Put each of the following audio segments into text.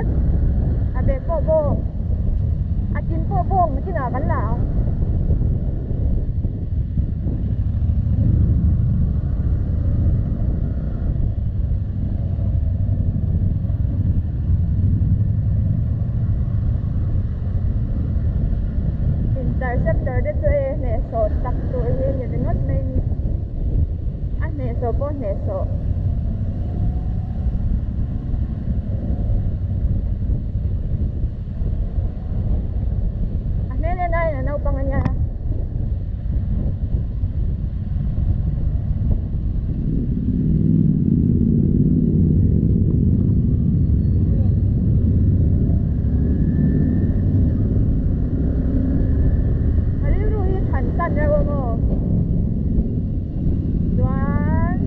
tlat. A bag pawh bawng, a tin pawh bawng nakinah kan la ang. Interceptor te chu e hnehsawh tak tur hi a ni ringawt mai a ni. A hnehsawh pawh hnehsawh. A hmel en aiin a naupang a nia. A rilru hi than san reuh a maw? Chuan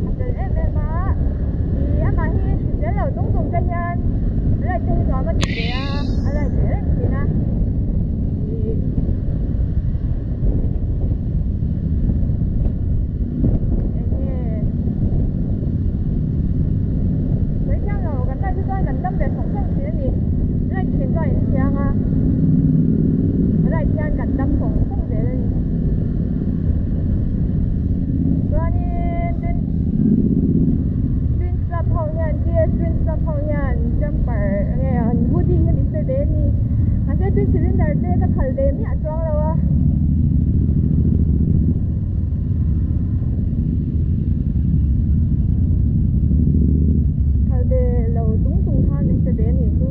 a fel em em a, ih amah hi hrisel lo chung chung te hian ride te hi nuam a ti ve a, a ride ve reng thin a, ih eng nge sawi thiam lo kan ride hi chuan kan dam ve sawng sawng thin a ni, ride thin chuan in thiang a, ride hian kan dam sawng sawng zel a ni. Chuanin twin twins club ho hian TS twins club ho hian jumper nge an hoodie hi min pe ve a ni mahse twin cylinder te ka khal ve miah chuang lo a. Khal ve lo chung chung khan min pe ve a nih chu.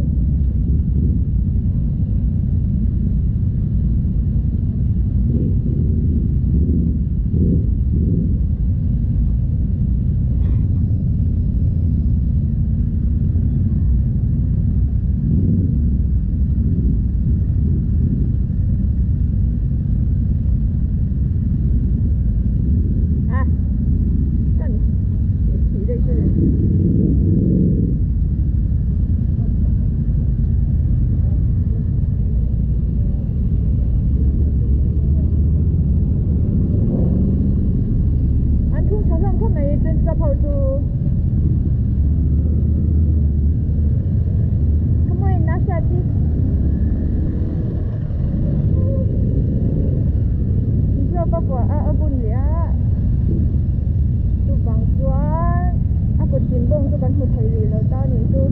A kan tih daih chu ni. An thung tha hlawm khawp mai twin stop ho chu ka mawiin a hriat hi glove a vuah a a bun leh a chuvang chuan a kut tin bawng chu kan hmu thei rih lo ta a nih chu.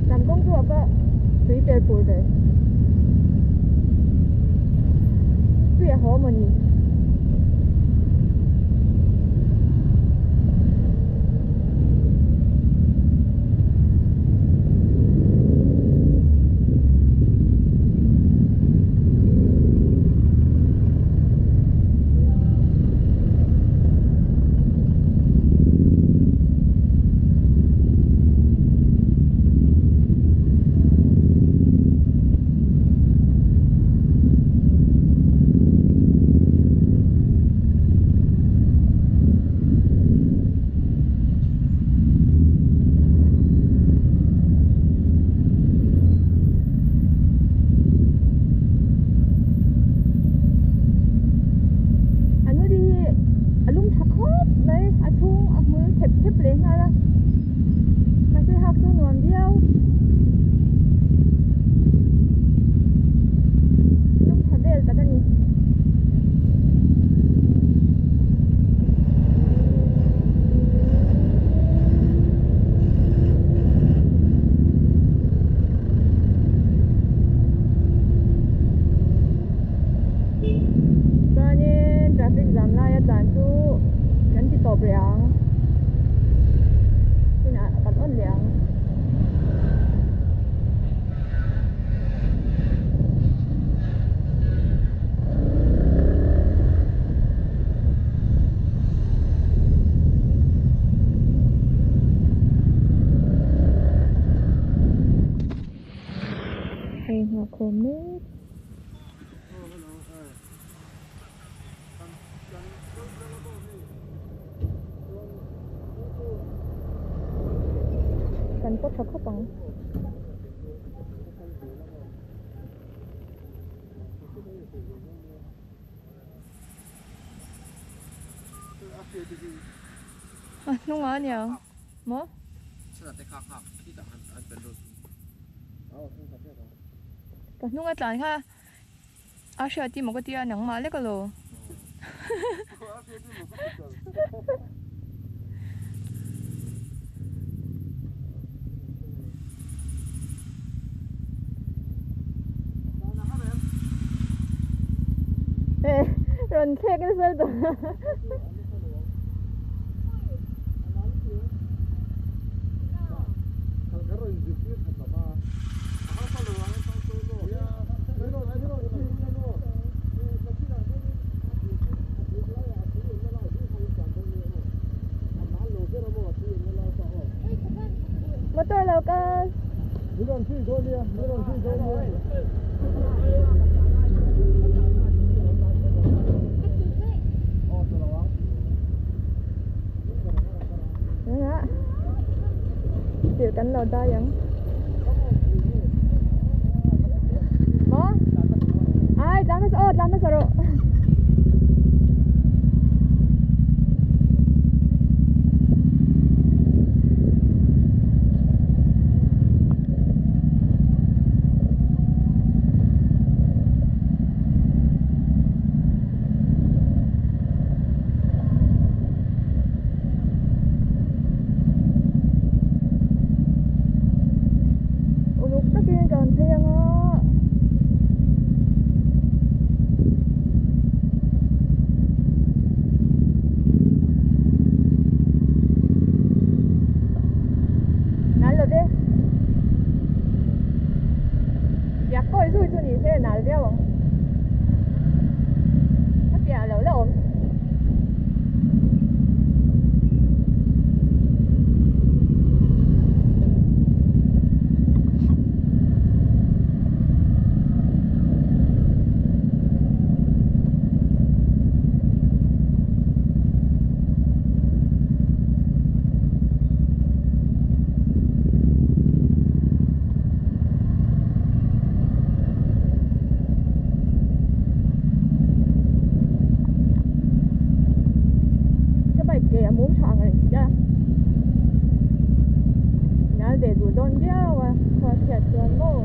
Lam kawng chu a va tui per pur ve. Tui a haw mawni. An hoodie hi a lum tha khawp mai a chhung a hmul thep thep leh nghal a mahse hak chu nuam viau lum tha vel tak a ni. Chuanin traffic jam laia tlan chu kan ti tawp reh ang chinah kan awn leh ang. Hei nghah khawm mek. An pawt tha khawp ang. A hnungah a niang maw? Ka hnunga tlan kha a hriat i maw ka tia nangmah lek alaw. Rawn thlek nasa lutuk. Motor lo kal. Tir kan lo dai ang. Maw? Ai, tlan hmasa aw, tlan hmasa rawh. Uluk takin kan phei ang a. Nal lo ve. Biak pawh zui chu ni se nal viau ang. A piah lo la awm. Ka bike ke a mum tha ang reng sia nal ve duh dawn viau a khua chhiat chuan maw.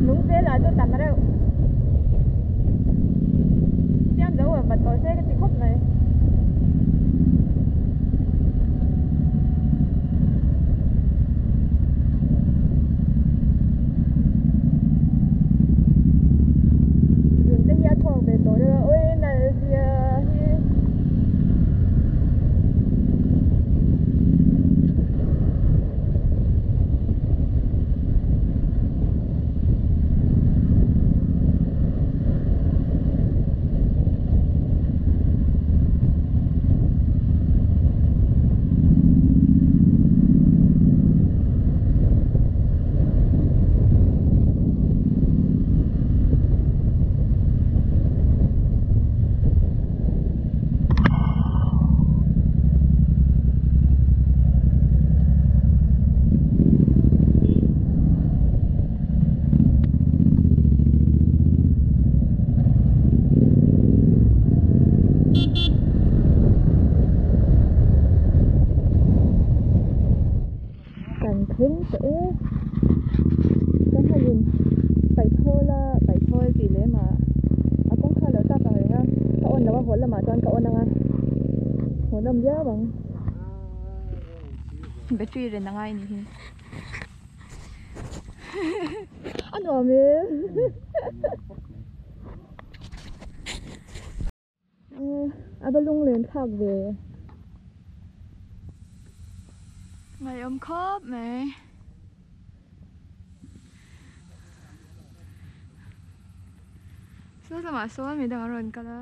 Lung te lah chu tam reuh siam zo a vat tawh se ka ti khawp mai. Zun te hi a chhuak ve tawh deuh a awi nal zia hi. Kan thleng tawh e kan han in paih thawl a paih thawl tih lem ah a kawngkhar lo tak ang reng a ka on lo a haw lamah chuan ka on ang a hmuhnawm viau ang battery ren a ngai a nih hi a nuam e. A va lunglen thlak ve. Ngaihawm khawp mai. Saw lamah sawn midang an rawn kal a.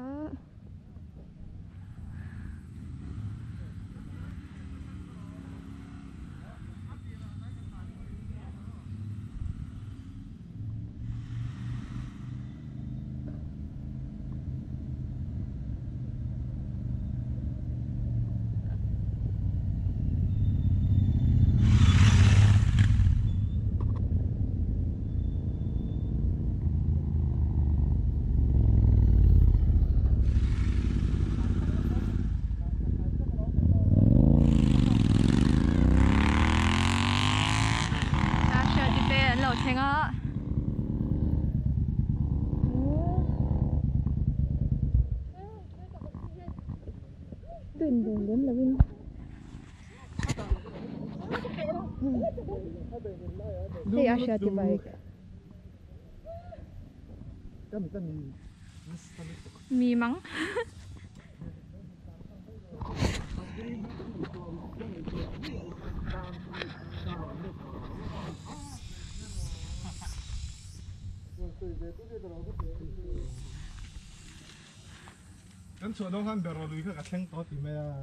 thleng a. Tuin veng lem lo in. Hei a hriat i bike. Mi mang.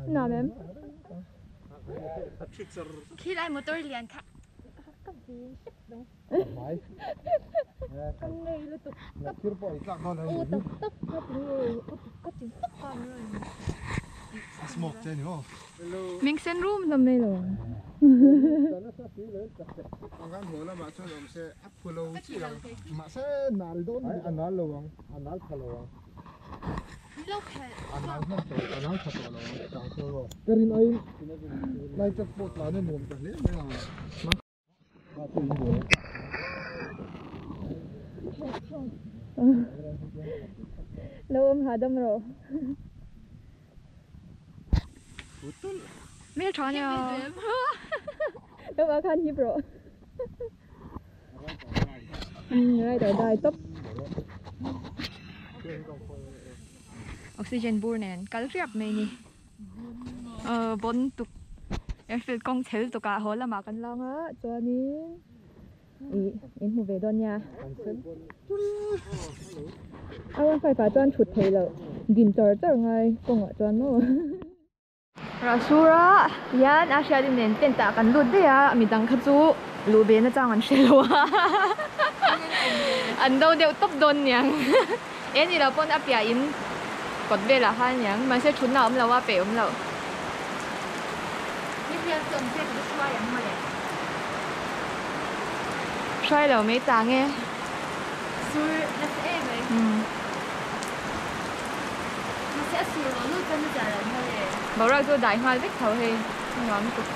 Nuam em? Khi lai motor lian kha. Ming sen rum lam nei lo. Lo awm hahdam rawh. Hmel tha nia. Lo ah khan hip rawh. Right or die top. Oxygen bur nen kal riap mai ni. Bon tuk airfield kawng chhel tukah haw lamah kan lang a chuanin ih in hmu ve dawn nia. A one five ah chuan thut theih loh din char char ngai kawngah chuan maw. Rasura hian a hriatin nen tent ah kan lut daih a midang kha chu luh ve na chang an hre lo a an do deuh tawp dawn niang e ni lo pawn a piah in kawt velah khan aniang mahse thutna a awm lo a peih awm loh. Hruai lo mai chang e. Boruak chu a dai nghal vek tho hei a nuam lutuk.